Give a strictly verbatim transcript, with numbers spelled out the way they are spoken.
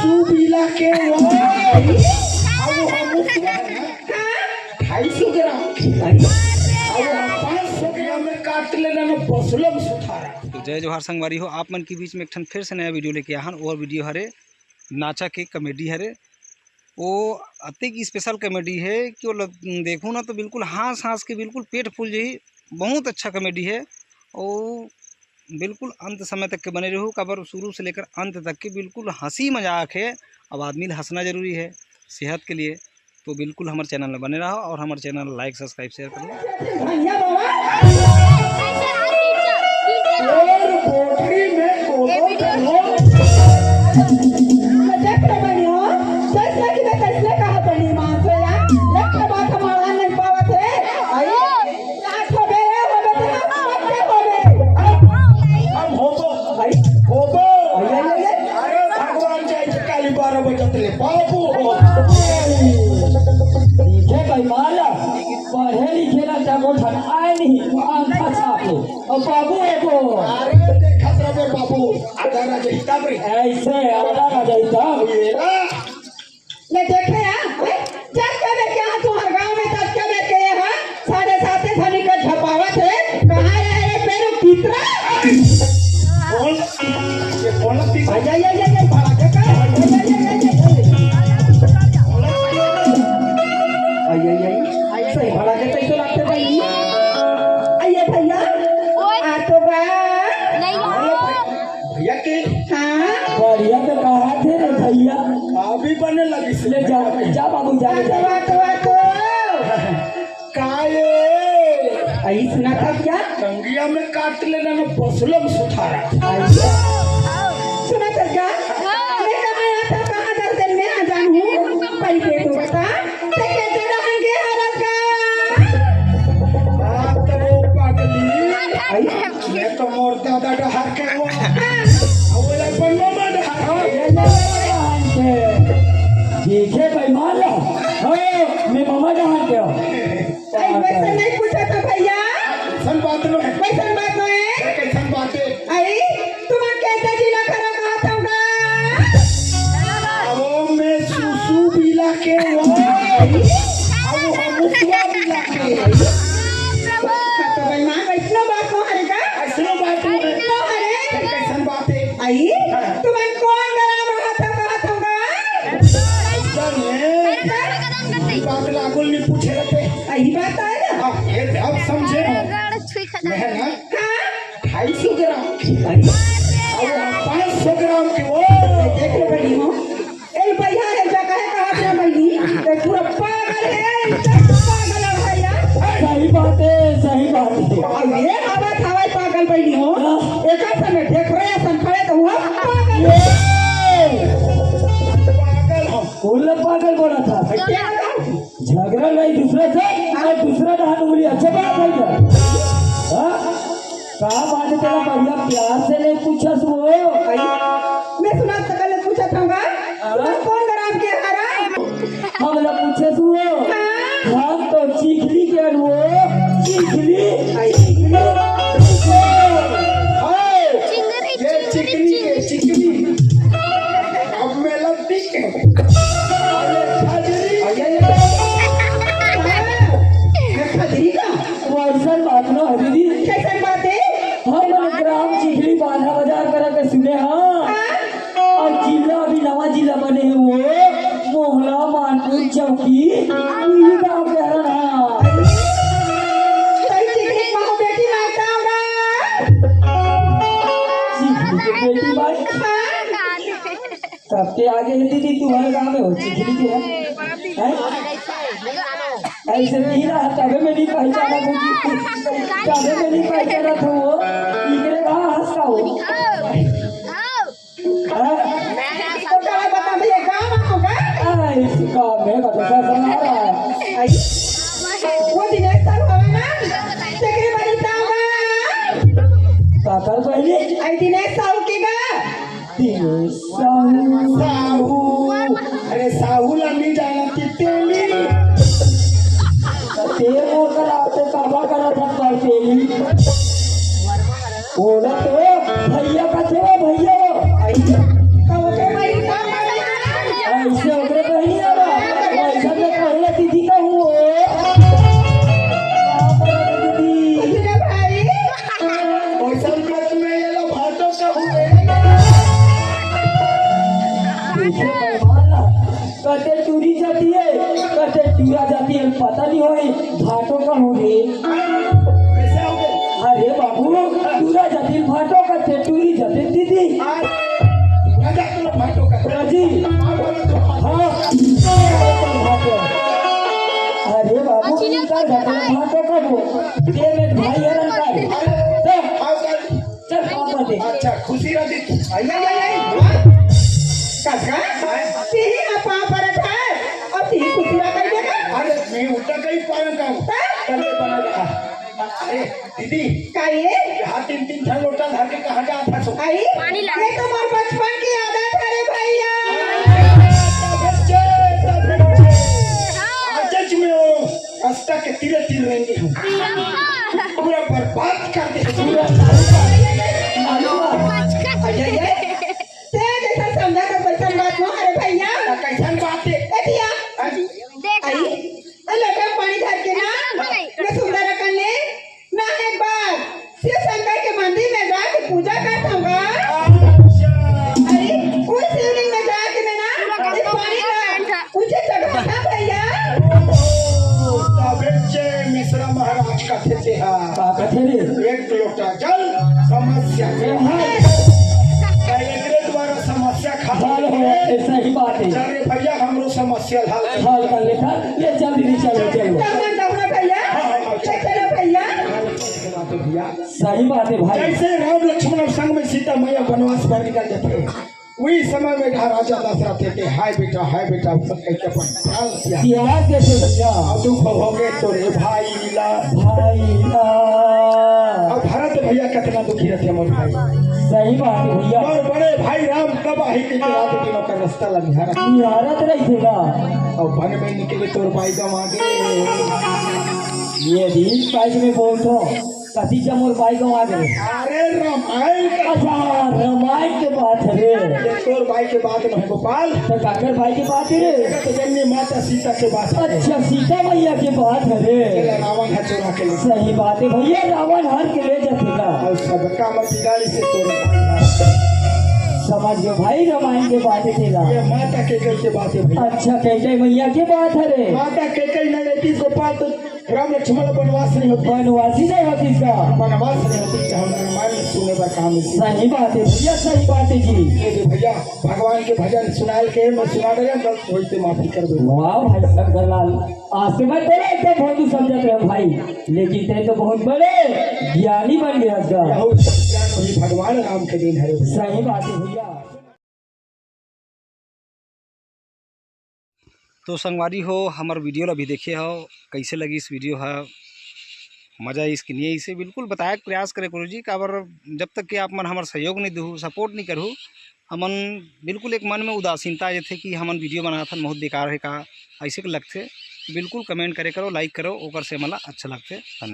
तू बिला के वो, अब हम ढाई सौ ग्राम की, अब हम पाँच सौ ग्राम में काट लेना ना, बसलम सुथारा। तो जय जोहार संगवारी हो, आप मन के बीच में एक ठन फिर से नया वीडियो लेके आहन। और वीडियो हरे नाचा के कॉमेडी हरे। वो अतेक स्पेशल कॉमेडी है कि वो लग-, देखो ना तो बिल्कुल हंस हंस के बिल्कुल पेट फूल जाही। बहुत अच्छा कॉमेडी है। और बिल्कुल अंत समय तक के बने रहू, काबर शुरू से लेकर अंत तक के बिल्कुल हंसी मजाक है। अब आदमी ला हंसना जरूरी है सेहत के लिए, तो बिल्कुल हमर चैनल में बने रहो और हमर चैनल like, subscribe, share कर लो। भैया बाबा। और पोटरी में कोदो कर लो। गजब के बनी हो, जैसे कि मैं कैसे कहा बनी माँ से यार, एक बात हमारा नहीं पावत है। आई, लाख हो गए, हो गए, तो हम क्या हो गए? हम होबो। आई। होबो। आई, आई, आई, आई। अरे भगवान जाए तो काली बारह बजे तले बाबू हो। देखे भाई माला, पढ़े लिखे ला जागो ठन आए नहीं, आंखा छापे। और बाबू एगो। अरे देखत रहे बाबू, आधा राजा हिताब रे। ऐसे आधा राजा हिताब। ये ना। ले देखे, हाँ? जब के बेर के यहाँ तुम्हारे गाँव में, तब के बेर के यहाँ साढ़े साते धनी का झपावत है। कहाँ रहे रे पेरू पितरा? कौन? ये कौन पितरा? आई, आई, आई, आई, आई, भड़ाके का? आई, आई, आई, आई, आई, आई। आई, आई, आई। सही भड़ाके कैसे लगते भाई? आइए भैया। ओए। आ तो बा। नहीं। भैया के? हाँ। बढ़िया तो कहा थे रे भैया। अभी बने लगी से। ले जा, जा बाबू, जा, आ जा। तो, आ तो, आ तो। काये? आई सुना था क्या? कंगिया में काट लेना ना, बसलम सुथारा। आई। सुना था क्या? हाँ। मैं कहाँ आया था, कहाँ दस दिन में आ जानू? पहले तो बता। ते के जरा हंगे हरत का। बात वो पागली। आई। मैं तो मोर दादा डहार के वो। वो ले पर ममा डहार के। देखे भाई मान लो। हो, मैं ममा डहार के हो। आई, वैसे नहीं पूछा था भैया। कैसन बात नो है? कैसन बात नो है? कैसन बात है? आई, तुमन कैसे जिला खरा कहा था उनका? वो मैं सुसु बिला के वो। अब हम मुसवा बिला के। हाँ, तो भाई माँ, इतना बात नो हरे का? ऐसनो बात नो है। नो हरे। कैसन बात है? आई, हाँ। तुमन कौन गरम हाथ कहा था उनका? ऐसा नहीं। बात लागुल नहीं पूछे रहते। सही बात है ना? हाँ, ये अब समझे हो। गड़ छुई खा मैं ना हाँ। ढाई सौ ग्राम की, अब हम पाँच सौ ग्राम की, वो देख लो बनी हो। ए भैया, ए जगह है, कहाँ पे बनी? ए पूरा पागल है, एकदम पागल है भैया। सही बात है, सही बात है। और ये हवा हवाई पागल बनी हो। हाँ। एक हाथ में ढेकरे असन खड़े तो हुआ पागल। ये पागल हो। कौन लोग पागल बोला था? क्या? झगड़ा नहीं दूसरा से, और दूसरा डहान उंगली, अच्छा बात है क्या? हाँ? का बात है, तेरा बढ़िया प्यार से नहीं पूछस वो? मैं सुना सकल पूछत हूँगा, हाँ? तुम कौन ग्राम के हरा? हम लोग पूछस वो? हाँ? हम तो चिखली के हन वो, चिखली, चिखली। हाँ, ये चिकनी के, चिकनी। अब मैं लगती के। अरे खजरी। अरे, अरे, अरे। ये खजरी का? वो ऐसन बात ना है दीदी। कैसन बात है? हम मन ग्राम चिखली बांधा बाजार करा के सुने हाँ। हाँ। और जिला अभी नवा जिला बने है वो, मोहला मानपुर चौकी, वही गाँव के हरन हाँ। तई चिखली माँ बेटी माता होगा। चिखली के बेटी माई। हाँ। सबके आगे है दीदी, तुम्हारे गाँव में हो चिखली के है? हैं? ऐसे नहीं रहा, तबे में नहीं पहचाना था कि, तबे में नहीं पहचाना था वो। इकरे कहाँ हंसता हो? हाँ? तो क्या बता भैया, गाँव में होगा? आ, इस गाँव में बता, सा सुना रहा है। आई? वो दिनेश साहू हवे ना? तेकरे बड़ी तावा। पापा पहले। आई दिनेश साहू के गा? साहू। साहू। अरे साहू ला नहीं जाना कि तेली। ते मोर करा तो काबा करा था पर तेली। बोला तो भैया का थे वो भैया। कहो के भाई का कते टूरी जाती है, कते टूरा जाती है, पता नहीं होई भाटो का हो रे। कैसे हो गए? अरे बाबू, टूरा जाती भाटो का थे, टूरी जाती दीदी। आज टूरा जाती भाटो का। हाँ जी। हाँ, बोलो तो। हाँ। भाटो। अरे बाबू, इनका जाती भाटो का वो। ये मेरे भाई है ना, अरे, तो आओ, आओ। चल, पाँव पड़े। अच्छा, खुशी रह दी। आई, आई, आई, आई। काका, तिही हा पाँव परत है, अउ तिही खुशी रह कर देगा। अरे, मैं उल्टा कहीं पाया का। हाँ? चल, ये बना दे। अरे, दीदी। का ये? यहाँ तीन, तीन ठन लोटा धर के कहाँ जात हस? आई? पानी ला। ये तो मोर बचपन की आदत है रे भैया। बच्चे, बच्चे। आज में वो रास्ता के तीरे तीर रहेंगे हम। पूरा बर्बाद कर दे, पूरा। अरे, अरे, ते जैसा समझा कर वैसन बात नो, अरे भैया। कैसन बात है? ए भैया। हाँ? आई, ए लोटा पानी धर के ना, मैं सुंदर अकन ले, ना एक बार शिव शंकर के मंदिर में जाके पूजा करत हूँ गा। अच्छा। अरे, उस शिवलिंग में जाके मैं ना, इस पानी का उनसे चढ़ाता भैया। ओ, तबे जे मिश्रा महाराज का थे, थे हा। का कथे रे? एक लोटा जल समस्या के हल। एकरे द्वारा समस्या खत्म हल हो, होगे। ये सही बात है। चल रे भैया, हमरो समस्या हल कर। हल कर लेता। ले चल दीदी, चलो, चलो। चल, चल, चल भैया। हाँ, हाँ, हाँ, चल। चल, चल भैया। भैया। सही बात है भाई। जैसे राम लक्ष्मण और संग में सीता मैया वनवास पर निकल जाते हैं, वही समय में कहा राजा दशरथ के, "हाय बेटा, हाय बेटा," सब कह के अपन प्राण त्याग। त्याग देते भैया। और दुख हो गए तो रे भाई ला। भाई ला। अब भरत भैया कितना दुखी रहते हैं, मोर भाई। सही बात है भैया। और बड़े भाई राम कब आही के रात दिन का रास्ता ला निहारा। निहारत रही थे ना। और वन में निकले तोर भाई का मांगे। ये भी भाई में बोलतो। कति जमोर बाई गाँव आ गए। अरे रामायण का। अच्छा, रामायण के बात है रे। ये तोर बाई के बात नहीं गोपाल। तो काकर बाई के बात है रे। जगत जननी माता सीता के बात है। अच्छा, सीता मैया के बात है रे। चला रावण है चोरा के ले। सही बात है भैया, रावण हर के ले जाते ना। और सबका मत बिगाड़ी से तोरे। समझ गए भाई, रामायण के बात है तेरा। ये माता कैकई के बात है भैया। अच्छा, कैकई मैया के बात है रे। माता कैकई नहीं रहती गोपाल तो राम लक्ष्मण ला वनवास नहीं होती। वनवासी नहीं होती इसका। वनवास नहीं होती, हम रामायण सुने बर काम मिलती। सही बात है भैया, सही बात है जी। ये दे भैया, भगवान के भजन सुनाए के मैं सुना रहे हैं, गलत होई ते माफी कर दो। वाह भाई शंकर लाल, आज से मैं तेरा एकदम भोंदू समझत रहे भाई, लेकिन ते तो बहुत बड़े ज्ञानी बन गया इसका। बहुत ज्ञान वही भगवान राम के दिन है। सही बात है भैया। तो संगवारी हो, हमर वीडियो ला भी देखे हो, कैसे लगी इस वीडियो हा, मजा आइस कि नहीं आइस, इसे बिल्कुल बताए के प्रयास करे करो जी। काबर जब तक कि आप मन हमर सहयोग नहीं दू, सपोर्ट नहीं करू, हमन बिल्कुल एक मन में उदासीनता आ जाथे कि हमन वीडियो बनाथन बहुत बेकार है का, ऐसे के लगथे। बिल्कुल कमेंट करे करो, लाइक करो, ओकर से हमला अच्छा लगथे। धन्यवाद।